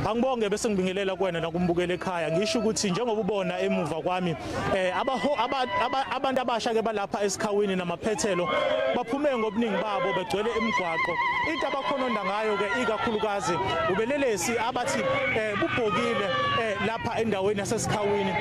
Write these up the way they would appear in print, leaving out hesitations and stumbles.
Angibonge bese ngibingelela kuwena nakumbukela ekhaya. Ngisho ukuthi njengoba ubona emuva kwami abantu abasha ke balapha esikhawini namaphethelo baphume ngobuningi babo begcwele imigwaqo. Into abakhononda ngayo ke ikakhulukazi ubelelesi abathi bubhokile lapha endaweni yasesikhawini,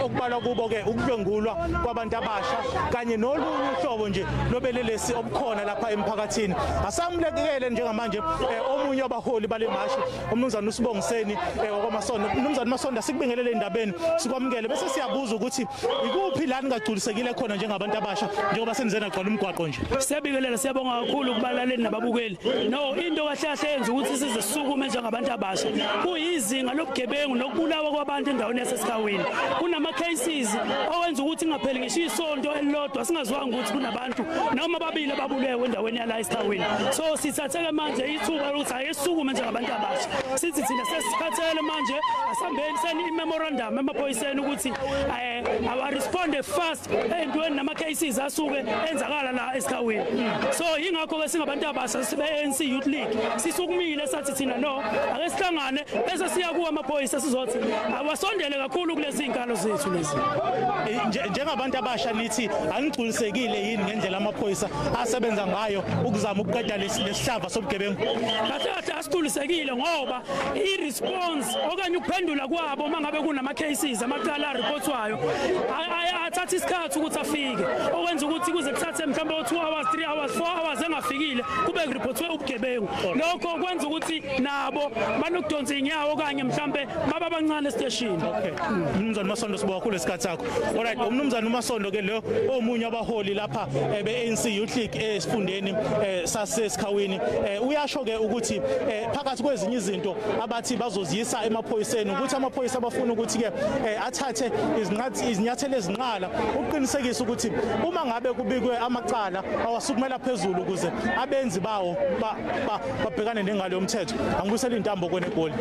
okubalwa kubo ke ukudlwengulwa kwabantu abasha kanye nolunye uhlobo nje lobelelesi obukhona lapha emphakathini. Asamlekele njengamanje omunye wabaholi bale mashi, umnumzane uSibongiseni wakwaMasondo. Umnumzane Masondo, sikubingelele endabeni, sikwamukele bese siyabuza ukuthi ikuphi la ningagculisekile khona njengabantu abasha njengoba senize nagcwala umgwaqo nje. Siyabingelela, siyabonga kakhulu kubalaleli nababukeli. No, into kahle kahle yenza ukuthi size sisukume njengabantu abasha kuyizinga lobugebengu nokubulawa kwabantu endaweni yaseSikhawini. Kunama cases owenza ukuthi ingapheli ngisho isonto elilodwa singazwanga ukuthi kunabantu noma ababili ababulewe endaweni yala eSikhawini. So sithatheke manje ithuba lokuthi ayisukume njengabantu abasha, sithi thina sesikhathele manje, asambeni seni i-memorandum emaphoyiseni ukuthi awa respond fast entweni nama cases asuke enzakala la eSikhawini. So ingakho ke singabantu abasha sibe ANC Youth League sisukumile sathi thina no, ake sihlangane bese siya kuwa amaphoyisa sizothi awasondele kakhulu kulezi inkalo zethu lezi. Njengabantu abasha nithi angigculisekile yini ngendlela amaphoyisa asebenza ngayo ukuzama ukuqeda lesihlava sobugebengu? Kahle kahle asigculisekile ngoba i-response okanye ukuphendula kwabo mangabe kunama cases amacala areportwayo athatha isikhathi ukuthi afike, okwenza ukuthi kuze kuthathe mhlawumbe 2 hours, 3 hours, 4 hours engafikile kube kureportwe ubugebengu. Lokho kwenza ukuthi nabo banokudonsa inyawo okanye mhlawumbe baba abancane esiteshini. Okay, umnumzane Masondo, sibonga kakhulu isikhathi sakho. Alright, umnumzane uMasondo ke lo omunye abaholi lapha be-ANC Youth League esifundeni saseSikhawini, uyasho ke ukuthi phakathi kwezinye izinto abathi bazoziyisa emaphoyiseni ukuthi amaphoyisa abafuna ukuthi ke athathe izinyathelo ezinqala ukuqinisekisa ukuthi uma ngabe kubikwe amacala awasukumela phezulu ukuze abenzi bawo babhekane nengalo yomthetho. Angibuyisele intambo kwenegoli.